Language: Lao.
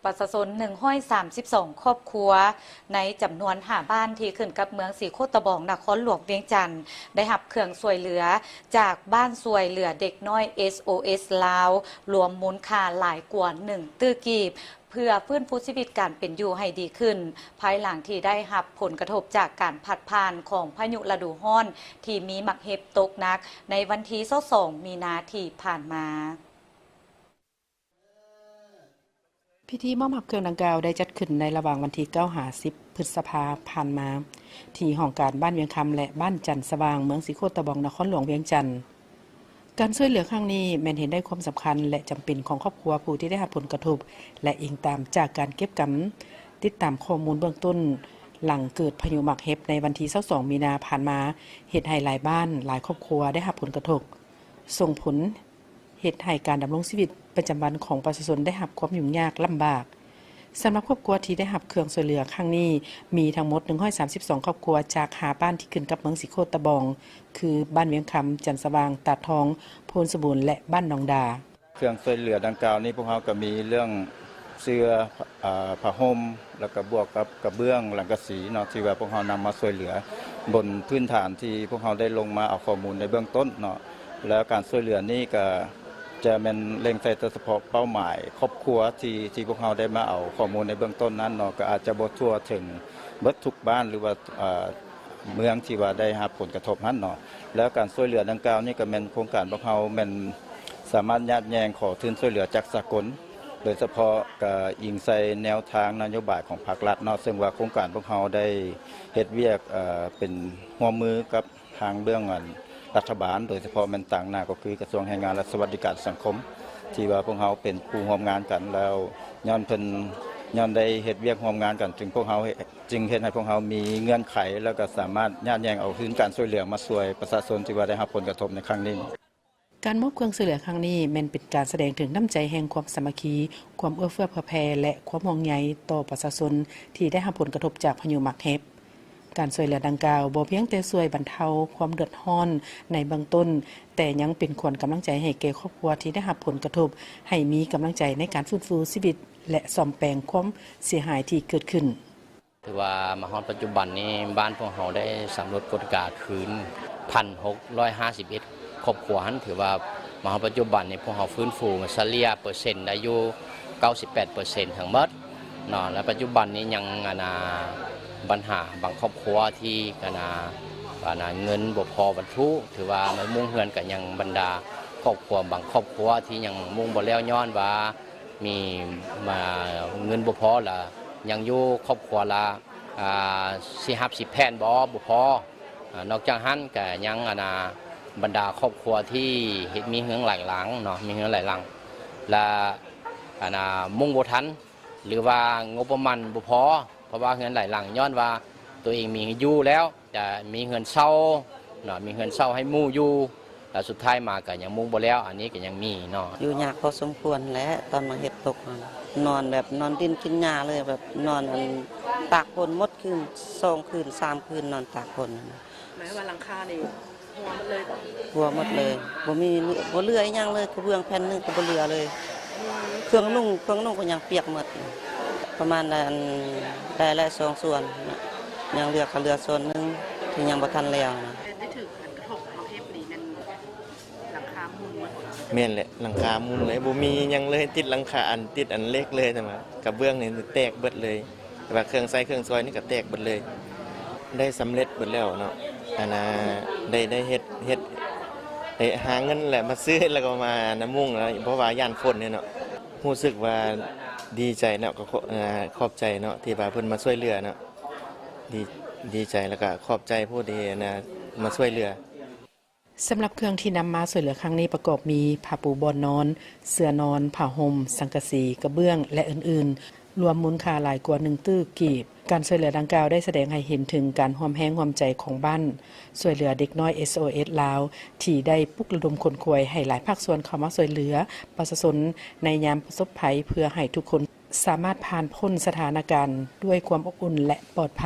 ປະຊາຊົນໜຶ່ງຮ້ອຍສາມສິບສອງຄອບຄົວ ໃນຈຳນວນຫ້າບ້ານທີ່ຂຶ້ນກັບເມືອງສີໂຄດຕະບອງ ນະຄອນຫຼວງວຽງຈັນ ໄດ້ຮັບເຄື່ອງຊ່ວຍເຫຼືອຈາກບ້ານຊ່ວຍເຫຼືອເດັກນ້ອຍ ເອສໂອເອສ ລາວ ລວມມູນຄ່າຫຼາຍກວ່າໜຶ່ງຕື້ກີບ ເພື່ອຟື້ນຟູຊີວິດການເປັນຢູ່ໃຫ້ດີຂຶ້ນ ພາຍຫຼັງທີ່ໄດ້ຮັບຜົນກະທົບຈາກການພັດຜ່ານຂອງພາຍຸລະດູຮ້ອນທີ່ມີໝາກເຫັບຕົກໜັກໃນວັນທີຊາວສອງມີນາທີ່ຜ່ານມາ. ພິທີມອບຮັບເຄື່ອງດັ່ງກ່າວໄດ້ຈັດຂຶ້ນໃນລະຫວ່າງວັນທີເກົ້າຫາສິບພຶດສະພາຜ່ານມາ ທີ່ຫ້ອງການບ້ານວຽງຄຳ ແລະ ບ້ານຈັນສະຫວ່າງ ເມືອງສີໂຄດຕະບອງ ນະຄອນຫຼວງວຽງຈັນ. ການຊ່ວຍເຫຼືອຄັ້ງນີ້ແມ່ນເຫັນໄດ້ຄວາມສຳຄັນ ແລະ ຈຳເປັນຂອງຄອບຄົວຜູ້ທີ່ໄດ້ຮັບຜົນກະທົບ ແລະ ອີງຕາມຈາກການເກັບກຳຕິດຕາມຂໍ້ມູນເບື້ອງຕົ້ນ ຫຼັງເກີດພາຍຸໝາກເຫັບໃນວັນທີຊາວສອງມີນາຜ່ານມາ ເຮັດໃຫ້ຫຼາຍບ້ານ, ຫຼາຍຄອບຄົວໄດ້ຮັບຜົນກະທົບ, ສົ່ງຜົນ ເຮັດໃຫ້ການດຳລົງຊີວິດປະຈຳວັນຂອງປະຊາຊົນໄດ້ຮັບຄວາມຫຍຸ້ງຍາກລຳບາກ. ສຳລັບຄອບຄົວທີ່ໄດ້ຮັບເຄື່ອງຊ່ວຍເຫຼືອຄັ້ງນີ້ ມີທັງໝົດໜຶ່ງຮ້ອຍສາມສິບສອງຄອບຄົວຈາກຫ້າບ້ານທີ່ຂຶ້ນກັບເມືອງສີໂຄດຕະບອງ ຄື ບ້ານວຽງຄຳ, ຈັນສະຫວ່າງ, ຕາດທອງ, ໂພນສົມບູນ ແລະ ບ້ານໜອງດາ. ເຄື່ອງຊ່ວຍເຫຼືອດັ່ງກ່າວນີ້ ພວກເຮົາກໍມີເລື່ອງເສື່ອ ເອີ ຜ້າຫົ່ມ ແລ້ວກໍບວກກັບກະເບື້ອງ ສັງກະສີເນາະ ທີ່ວ່າພວກເຮົານຳມາຊ່ວຍເຫຼືອ ບົນພື້ນຖານທີ່ພວກເຮົາໄດ້ລົງມາເອົາຂໍ້ມູນໃນເບື້ອງຕົ້ນເນາະ. ແລ້ວການຊ່ວຍເຫຼືອນີ້ກໍຈະແມ່ນເລັງໃສ່ແຕ່ສະເພາະເປົ້າໝາຍຄອບຄົວທີ່ ທີ່ພວກເຮົາໄດ້ມາເອົາຂໍ້ມູນໃນເບື້ອງຕົ້ນນັ້ນເນາະ ກໍອາດຈະບໍ່ທົ່ວເຖິງເບິດທຸກບ້ານ ຫຼືວ່າ ເອີ ເມືອງທີ່ວ່າໄດ້ຮັບຜົນກະທົບຫັ້ນເນາະ. ແລ້ວການຊ່ວຍເຫຼືອດັ່ງກ່າວນີ້ກໍແມ່ນໂຄງການພວກເຮົາແມ່ນສາມາດຍາດແຍ່ງຂໍທຶນຊ່ວຍເຫຼືອຈາກສາກົນ ໂດຍສະເພາະກໍອີງໃສ່ແນວທາງນະໂຍບາຍຂອງພາກລັດເນາະ ເຊິ່ງວ່າໂຄງການພວກເຮົາໄດ້ເຮັດວຽກ ເອີ ເປັນຮ່ວມມືກັບ ທາງເບື້ອງອັນລັດຖະບານ ໂດຍສະເພາະແມ່ນຕາງໜ້າກໍຄືກະຊວງແຮງງານ ແລະ ສະຫວັດດີການສັງຄົມ ທີ່ວ່າພວກເຮົາເປັນຄູ່ຮ່ວມງານກັນ ແລ້ວຍ້ອນເພິ່ນ ຍ້ອນໄດ້ເຮັດວຽກຮ່ວມງານກັນ ຈຶ່ງພວກເຮົາ ຈຶ່ງເຮັດໃຫ້ພວກເຮົາມີເງື່ອນໄຂ ແລ້ວກໍສາມາດຍາດແຍ່ງເອົາທຶນການຊ່ວຍເຫຼືອມາຊ່ວຍປະຊາຊົນທີ່ວ່າໄດ້ຮັບຜົນກະທົບໃນຄັ້ງນີ້. ການມອບເຄື່ອງຊ່ວຍເຫຼືອຄັ້ງນີ້ ແມ່ນເປັນການສະແດງເຖິງນ້ຳໃຈແຫ່ງຄວາມສາມັກຄີ, ຄວາມເອື້ອເຟື້ອເຜື່ອແຜ່ ແລະ ຄວາມຫ່ວງໃຍຕໍ່ປະຊາຊົນທີ່ໄດ້ຮັບຜົນກະທົບຈາກພາຍຸໝາກເຫັບ. ການຊ່ວຍເຫຼືອດັ່ງກ່າວບໍ່ພຽງແຕ່ຊ່ວຍບັນເທົາຄວາມເດືອດຮ້ອນໃນເບື້ອງຕົ້ນ, ແຕ່ຍັງເປັນຂວັນກຳລັງໃຈໃຫ້ແກ່ຄອບຄົວທີ່ໄດ້ຮັບຜົນກະທົບ, ໃຫ້ມີກຳລັງໃຈໃນການຟື້ນຟູຊີວິດ ແລະ ສ້ອມແປງຄວາມເສຍຫາຍທີ່ເກີດຂຶ້ນ. ຖືວ່າມາຮອດປັດຈຸບັນນີ້ ບ້ານພວກເຮົາໄດ້ສຳຫຼວດກວດກາຄືນ ພັນຫົກຮ້ອຍຫ້າສິບເອັດຄອບຄົວຫັ້ນ ຖືວ່າມາຮອດປັດຈຸບັນນີ້ ພວກເຮົາຟື້ນຟູສະເລ່ຍເປີເຊັນໄດ້ຢູ່ເກົ້າສິບແປດເປີເຊັນທັງໝົດເນາະ ແລະ ປັດຈຸບັນນີ້ຍັງ ອັນນ່າ ບັນຫາບາງຄອບຄົວທີ່ ອັນນ່າ ອັນນ່າ ເງິນບໍ່ພໍວັດຖຸ ຖືວ່າມາມຸງເຮືອນກໍຍັງ ບັນດາຄອບຄົວບາງຄອບຄົວທີ່ຍັງມຸງບໍ່ແລ້ວ ຍ້ອນວ່າ ມີ ມາ ເງິນບໍ່ພໍລະ ຍັງຢູ່ຄອບຄົວລະ ອ່າ ຊິຮັບສິບແຜ່ນບໍ່ ບໍ່ພໍ. ອ່າ ນອກຈາກຫັ້ນກະຍັງ ອັນນ່າ ບັນດາຄອບຄົວທີ່ເຮັດ ມີເຮືອນຫຼາຍຫຼັງເນາະ ມີເຮືອນຫຼາຍຫຼັງ ລະ ອັນນ່າ ມຸງບໍ່ທັນ ຫຼືວ່າງົບປະມານບໍ່ພໍ ເພາະວ່າເຮືອນຫຼາຍຫຼັງ ຍ້ອນວ່າໂຕເອງມີຢູ່ແລ້ວ ຈະມີເຮືອນເຊົ່າເນາະ ມີເຮືອນເຊົ່າໃຫ້ໝູ່ຢູ່ ແລ້ວສຸດທ້າຍມາກໍຍັງມຸງບໍ່ແລ້ວ ອັນນີ້ກໍຍັງມີເນາະ. ຢູ່ຍາກພໍສົມຄວນແຫຼະ ຕອນໝາກເຫັບຕົກຫັ້ນ ນອນແບບນອນດິນກິນຫຍ້າເລີຍ ແບບນອນ ອັນ ຕາກຝົນໝົດຄືນ ສອງຄືນ ສາມຄືນ ນອນຕາກຝົນ. ໝາຍຄວາມວ່າຫຼັງຄານີ້ຮົ່ວໝົດເລີຍບໍ່? ຮົ່ວໝົດເລີຍ ບໍ່ມີ ບໍ່ເຫຼືອອີ່ຫຍັງເລີຍ ກະເບື້ອງແຜ່ນໜຶ່ງກໍບໍ່ເຫຼືອເລີຍ. ເຄື່ອງນຸ່ງ ເຄື່ອງນຸ່ງກໍຍັງປຽກໝົດ ປະມານໄດ້ ອັນ ໄດ້ຫຼາຍສອງສ່ວນ ຍັງເຫຼືອ ກໍເຫຼືອສ່ວນໜຶ່ງທີ່ຍັງບໍ່ທັນແລ້ວນະ. ໄດ້ຖືກ ອັນ ກະທົບມາເຮັດນີ້ແມ່ນຫຼັງຄາມຸນໝົດ? ແມ່ນແຫຼະ ຫຼັງຄາມຸນເລີຍ ບໍ່ມີຫຍັງເລີຍ ຕິດຫຼັງຄາ ອັນ ຕິດ ອັນ ເຫຼັກເລີຍ ແຕ່ວ່າກະເບື້ອງນີ້ແຕກເບິດເລີຍ. ແຕ່ວ່າເຄື່ອງໃຊ້ເຄື່ອງສອຍນີ້ກໍແຕກເບິດເລີຍ ໄດ້ສຳເລັດເບິດແລ້ວເນາະ ອັນນ່າ ໄດ້ ໄດ້ເຮັດ ເຮັດ ໄດ້ຫາເງິນແຫຼະມາຊື້ ແລ້ວກໍມາ ອັນນ່າ ມຸງ ເພາະວ່າຢ້ານຝົນນີ້ເນາະ. ຮູ້ສຶກວ່າດີໃຈເນາະ ກໍ ອ່າ ຂອບໃຈເນາະ ທີ່ວ່າເພິ່ນມາຊ່ວຍເຫຼືອເນາະ ດີ ດີໃຈ ແລ້ວກໍຂອບໃຈຜູ້ທີ່ ອັນນ່າ ມາຊ່ວຍເຫຼືອ. ສຳລັບເຄື່ອງທີ່ນຳມາຊ່ວຍເຫຼືອຄັ້ງນີ້ປະກອບມີ ຜ້າປູບ່ອນນອນ, ເສື່ອນອນ, ຜ້າຫົ່ມ, ສັງກະສີ, ກະເບື້ອງ ແລະ ອື່ນໆ ລວມມູນຄ່າຫຼາຍກວ່າໜຶ່ງຕື້ກີບ. ການຊ່ວຍເຫຼືອດັ່ງກ່າວໄດ້ສະແດງໃຫ້ເຫັນເຖິງການຮ່ວມແຮງຮ່ວມໃຈຂອງບ້ານຊ່ວຍເຫຼືອເດັກນ້ອຍ ເອສໂອເອສ ລາວ ທີ່ໄດ້ປຸກລະດົມຂົນຂວາຍໃຫ້ຫຼາຍພາກສ່ວນເຂົ້າມາຊ່ວຍເຫຼືອປະຊາຊົນໃນຍາມປະສົບໄພ ເພື່ອໃຫ້ທຸກຄົນສາມາດຜ່ານພົ້ນສະຖານະການດ້ວຍຄວາມອົບອຸ່ນ ແລະ ປອດໄພ.